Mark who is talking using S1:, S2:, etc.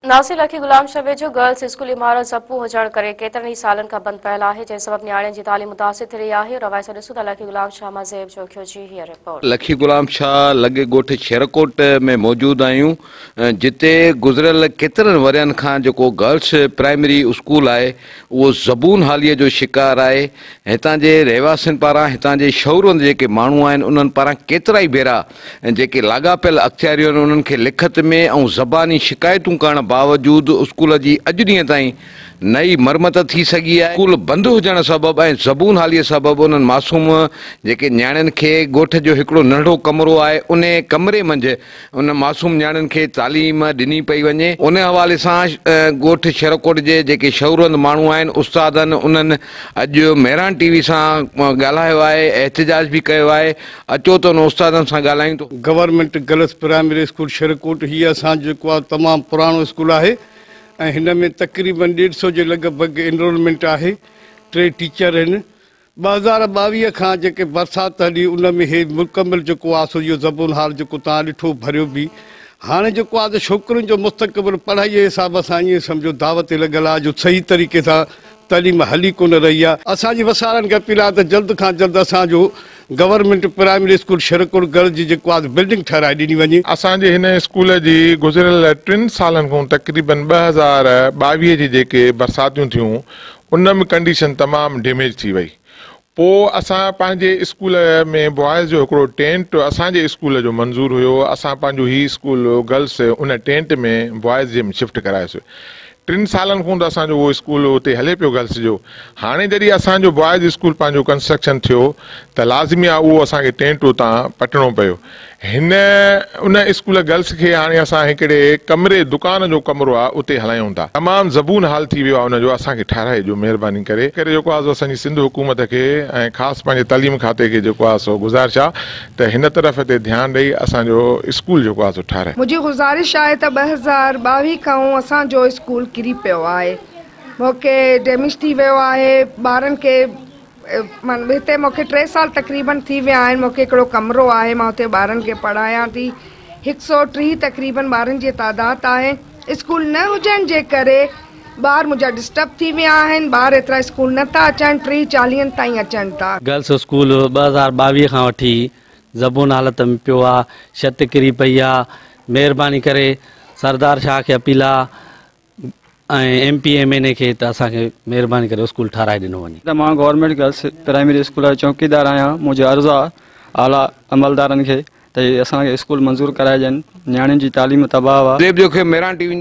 S1: ناصر لکي غلام شاهه ويجهو girls school عمارت زبون هجڻ ڪري ڪيترن ئي سالن کان بند پيل آهي، جنهن سبب نياڻين جي تعليم متاثر ٿي رهي آهي. روايت سان ڏسون ٿا لکي غلام شاهه مان زيب جوکيو جي هيء رپورٽ.
S2: لکي غلام شاهه لڳ ڳوٺ شيرڪوٽ ۾ موجود آهيون جتي گذريل ڪيترن ورهين کان جيڪو گرلس پرائمري اسڪول آهي اهو زبون حاليء جو شڪار آهي هتان جي رهواسين پاران هتان جي شعوروند جيڪي ماڻهو آهن انهن پاران ڪيترائي ڀيرا جيڪي لاڳاپيل اختياريون آهن انهن کي لکت ۾ ۽ زباني شڪايتون ڪرڻ باوجود اسڪول جي اڄ ڏينهن تائين نه ئي مرمت ٿي سگهي آهي. اسڪول بند هجڻ سبب ۽ زبون حاليء سبب انهن معصوم جيڪي نياڻين کي ڳوٺ جو هڪڙو ننڍڙو ڪمرو آهي انهي ڪمري منجهه انهن معصوم نياڻين کي تعليم ڏني پئي وڃي. انهي حوالي سان ڳوٺ شيرڪوٽ جي جيڪي شعوروند ماڻهو آهن استادن انهن اڄ مهراڻ ٽي وي سان ڳالهايو آهي احتجاج به ڪيو آهي. اچو ته انهن استادن سان ڳالهايون ته.
S3: Government girls primary school Sherkot هي اسان جو جيڪو آهي تمام پراڻو اسڪول آهي ۽ هن ۾ تقريبن ڏيڍ سئو جي لڳ ڀڳ انرولمينٽ آهي ٽي ٽيچر آهن 2022 کان جيڪي برسات هلي ان ۾ هي مڪمل جيڪو آهي سو اهو زبون حال جيڪو توهان ڏٺو ڀريو به هاڻي جيڪو آهي ته ڇوڪرين جو مستقبل پڙهائي جي حساب سان ائين سمجهو داء تي لڳل آهي جو صحيح طريقي سان تعليم هلي ڪونه رهي آهي. اسان جي وس وارن کي اپيل آهي ته جلد کان جلد اسان جو government primary school Sherkot girls جي جيڪو آهي بلڊنگ ٺهرائي ڏني وڃي.
S4: اسان جي هن اسڪول جي گذريل ٽن سالن کان تقريبن 2022 جي جيڪي برساتيون ٿيون ان ۾ ڪنڊيشن تمام ڊيميج ٿي وئي پوء اسان پنهنجي اسڪول ۾ بوائز جو هڪڙو ٽينٽ اسان جي اسڪول جو منظور هيو اسان پنهنجو هي اسڪول گرلس ان ٽينٽ ۾ بوائز جي ۾ شفٽ ڪرايوسي ٽن سالن کان ته اسان جو اهو اسڪول اتي هلي پيو گرلس جو هاڻي جڏهن اسان جو بوائز اسڪول پنهنجو ڪنسٽرڪشن ٿيو ته لازمي آهي اهو اسان کي ٽينٽ اتان پٽڻو پيو هن ان اسڪول گرلس کي هاڻي اسان هڪڙي ڪمري دڪان جو ڪمرو آهي اتي هلايون ٿا تمام زبون حال ٿي ويو آهي ان جو اسان کي ٺهرائي ڏيو مهرباني ڪري ڪري جيڪو آهي سو اسان جي سنڌ حڪومت کي ۽ خاص پنهنجي تعليم کاتي کي جيڪو آهي سو گذارش آهي ته هن طرف تي ڌيان ڏئي اسان جو اسڪول جيڪو آهي سو ٺاهرائي.
S5: منهنجي گذارش آهي ته 2022 کان اسان جو اسڪول ڪري پيو آهي مونکي ڊيميج ٿي ويو آهي ٻارن کي هتي مونکي ٽي سال تقريبن ٿي ويا آهن مونکي هڪڙو ڪمرو آهي مان اتي ٻارن کي پڙهايان ٿي 130 تقريبن ٻارن جي تعداد آهي اسڪول نه هجڻ جي ڪري ٻار منهنجا ڊسٽرب ٿي ويا آهن، ٻار ايترا اسڪول نه ٿا اچن، 30 40 تائين اچن ٿا.
S6: گرلس اسڪول 2022 کان وٺي زبون حالت ۾ پيو آ، ڇت ڪري پئي آ، مهرباني ڪري سردار شاهه کي اپيل آ ۽ M P M N A کي ته اسان کي مهرباني ڪري اسڪول ٺاراهي ڏنو وڃي.
S7: ته مان گورنمينٽ گرلس پرائمري اسڪول جو چوڪيدار آهيان، منهنجو عرض آ اعليٰ عملدارن کي ته هي اسان کي اسڪول منظور ڪرائي ڏين، نياڻين جي تعليم تباهه آ.
S2: زيب جوکيو، مهراڻ ٽي وي نيوز.